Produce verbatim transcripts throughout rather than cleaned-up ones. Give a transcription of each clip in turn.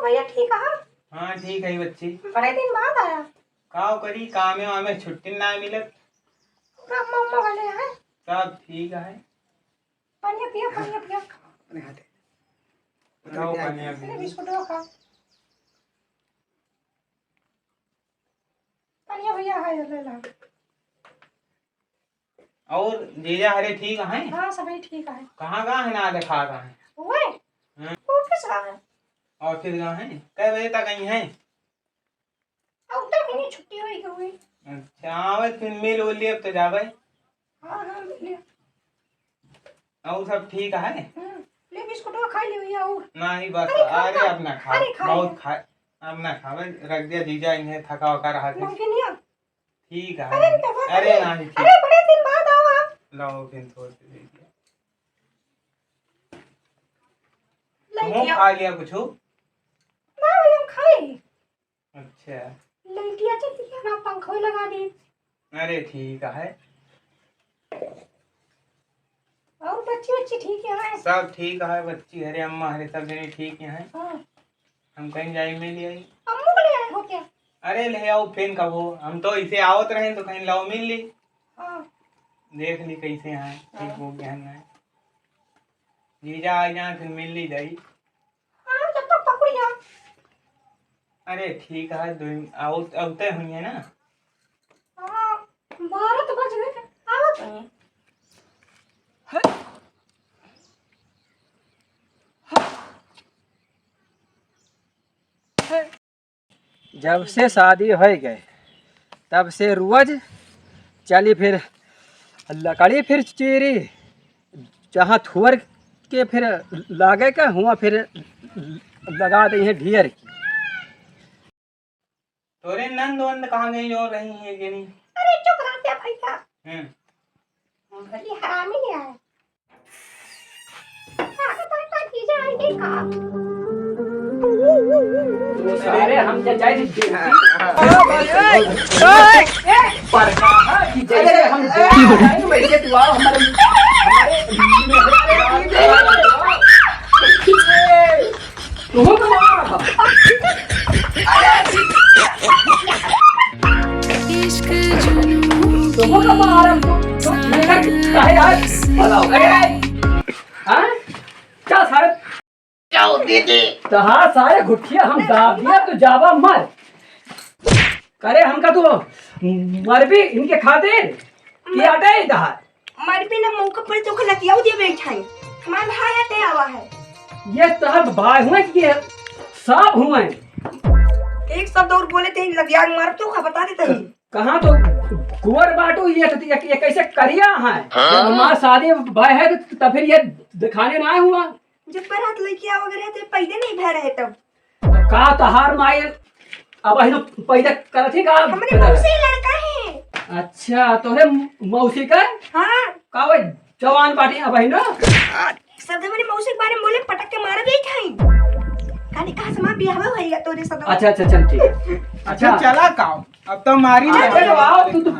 भैया ठीक है? हाँ, ठीक है बच्ची। बड़े दिन बाद आया। काव करी, कामे वामे छुट्टी ना मिलत। पूरा अम्मा, अम्मा वाले हैं। सब ठीक है। पानी पिया, पानी पिया। अपने हाथे। लो, पानी अरे, पिया। बिस्कुट खा। पानी भैया है, ले ला। और जीजा हरे ठीक हैं? हाँ, सभी ठीक है। कहाँ गा है, ना देखा गा है? वो है? हाँ। ऑफिस गा है। ऑफिस गा है? कै बजे तक आई हैं? अब तक इन्हें छुट्टी होई गई। अच्छा, आवे फिर मिल उल लिए, अब तो जावे। हाँ, हाँ, मिल लिए। और सब ठीक है? हम्म, ले बिस्कुट खा ले भैया और। नहीं, बस, अरे, खा, अरे, खा। अब ना खा, अरे, खा बहुत लिया। खा, अब ना खावे, रख दिया जीजा, इन्हें थका वका रहा था। नमकीनिया? ठीक है। अरे, नहीं, अरे, अरे, नहीं, ठीक। अरे, बड़े दिन बाद आवा। लाओ, फिर थोड़ा सा दे दिया। ले तुम लिया। खा लिया कुछ? ना भाई, हम खाए। अच्छा। लइटिया चलती है ना, पंखो लगा दी। अरे, ठीक है। और बच्ची, बच्ची ठीक है? सब ठीक है, बच्ची हरे, अम्मा हरे, सब जने ठीक है। हाँ। हम कहीं जाई, मिल आई। अम्मू को ले आए हो क्या? अरे, ले आओ, फिर कबो, हम तो इसे आवत रहे तो कहीं लाओ, मिल ली। हाँ। देख ली कैसे हैं, ठीक हाँ। हो गया है। जीजा आ जाए, फिर मिल ली जाई। हाँ, जब तक पकड़ी हम। अरे, ठीक है, दो, आउत, आउते हुई है ना? हाँ, बारह तो बज गए, आवत हैं। जब से शादी होइ गए, तब से रोज चली फिर लकड़ी फिर चीरी, जहाँ थुअर के फिर लागे के हुआ फिर लगा दे हैं ढेर की। तोरे नंद वंद कहाँ गई और रही है कि नहीं? अरे चुप रह जा भैया। हम्म। बड़ी हरामी है। ताकत, ताकत, जीजा आई गई का? अरे हम जा-, जाए थे। पर कहा कि जैसे हम जाए, वैसे तू आओ हमारे, हमारे तुम तो मारा। इश्क जुनून तुम तो मारा, तुम, तुम की काहे यार? बताओ। अरे, अरे। हाँ? क्या सारे? जाओ दीदी। तो हाँ, सारे घुटिया हम दाब दिया, तो जावा मर। करे हमका तू मरबी इनके खातिर? कि अटे इधर? मरबी ना मौका पर तो लतियाऊ दिए बैठाई। हमार भाई अटे आवा है। ये तोहर भाई हुए कि सांप हुए? एक शब्द और बोले थे, लतिया के मार तो का बता देते ही। कहाँ तो गोर बाटू, ये तो, ये, ये कैसे करिया है? हाँ? जब हमार शादी भाई है तो तब फिर ये दिखाने ना हुआ। जब बारात लेके आवा गए थे, पैदा नहीं भय रहे तब। तो का तोहार माई अब अहिनो पैदा करत ही का? हमरे मौसी लड़का है। अच्छा, तोहरे मौसी का? हाँ। का वो जवान बाटी अब अहिनो? सब हमरे मौसी के बारे में बोले, पटक के मार भी खाई। काली कहाँ से माँ बियाह भइया तोरे सब। अच्छा, अच्छा, चल ठीक है। अच्छा, अच्छा। चला का? अब तो मारी अच्छा, नहीं। चलो आओ, तू, तू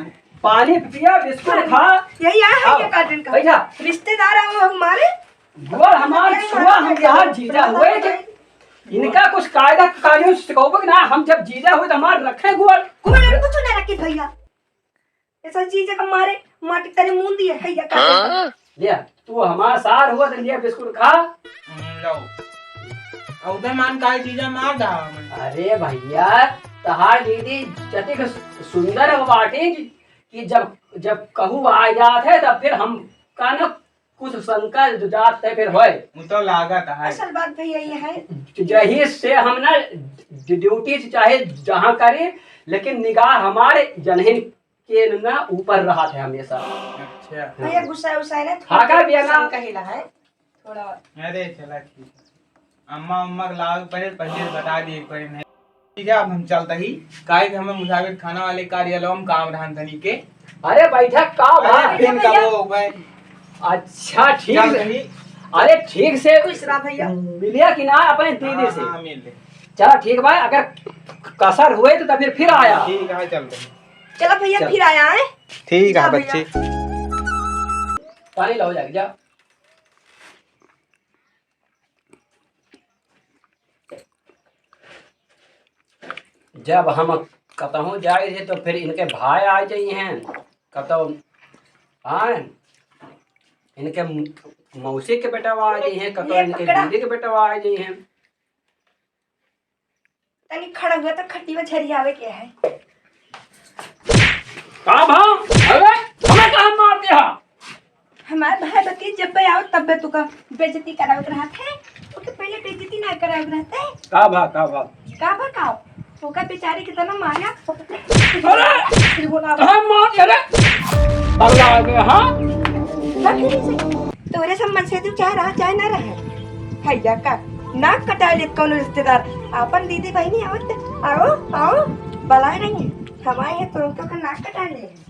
पानी पिया, बिस्कुट खा। यही आ है आओ, ये काटन का। बैठा। रिश्तेदार आओ हमारे। गोड़ हमार छुआ, हम यहाँ जीजा हुए कि इनका कुछ कायदा कानून सिखाओगे ना, हम जब जीजा हुए तो हमार रखे गोड़। गोड़ कुछ ना रखी भैया, ऐसा जीजा का मारे माटी तरे मुंह दिए है या का? लिया, तू हमार सार हुआ तो लिया बिस्कुट खा। हम्म, लो। और उधर मान का जीजा मार दा हमन। अरे भैया, तहार दीदी जतिक सुंदर बाटी कि जब, जब कहू आ जात है तब फिर हम का ना कुछ शंका जात है फिर होए। वो तो लागत है। असल बात भैया ये है। यही से हम ना ड्यूटी चाहे जहाँ करी, लेकिन निगाह हमारे जनहिन के ना ऊपर रहत है हमेशा। अच्छा। भैया गुस्सा उस्सा है ना, हाँ, का भैया ना? शंका हिला है थोड़ा। अरे चला ठीक है। अम्मा, अम्मा के लावे के पड़े, पहिले बता दिए के पड़े नहीं। ठीक है, अब हम चलता ही, काहे कि हमें मुसाफिर खाना वाले कार्यालय में काम रहन तनी के। अरे बैठा, का अरे बात? फिर भैया। कबो भाई। अच्छा, ठीक चल से। तनी। अरे ठीक से खुश रहा भैया। मिलिया कि ना अपने दीदी हाँ, से? हाँ, मिल ले। चला ठीक भाई, अगर कसर हुए तो तब फिर, फिर आया। ठीक है, चलते हैं। चला भैया, चल। फिर आया है। ठीक है जा भैया। बच्ची। पानी लाओ जाके, जा। जब हम कतहूँ जाए थे तो फिर इनके भाई आ जाई हैं, कतहूँ, हाँ, इनके म-, मौसी के बेटवा आ जाई हैं, कतहूँ ये इनके पकड़ा। दीदी के बेटवा आ जाई हैं। तनी खड़ा हुआ तो खटिया झरियावे के है। का भा? अरे, हमें काहे मार दिया? हमार भाई बती जब बे आओ तब बे तुका बेइज्जती करावे के रहत है। ओके पहले बेइज्जती ना करावे के रहत है। का भा, का भा? का भा का? ओका बेचारी के तना मारा। अरे! फिर बोला, कहाँ मार दिया रे? पगला आ गया, हाँ? तोरे सब मन से तू चाहे रहा, चाहे ना रहे। भैया का नाक कटा ले कौनो रिश्तेदार। आपन दीदी बहिनी आवत, आओ, आओ, बलाए रही। हमारे यहाँ तो उनका नाक कटा ले।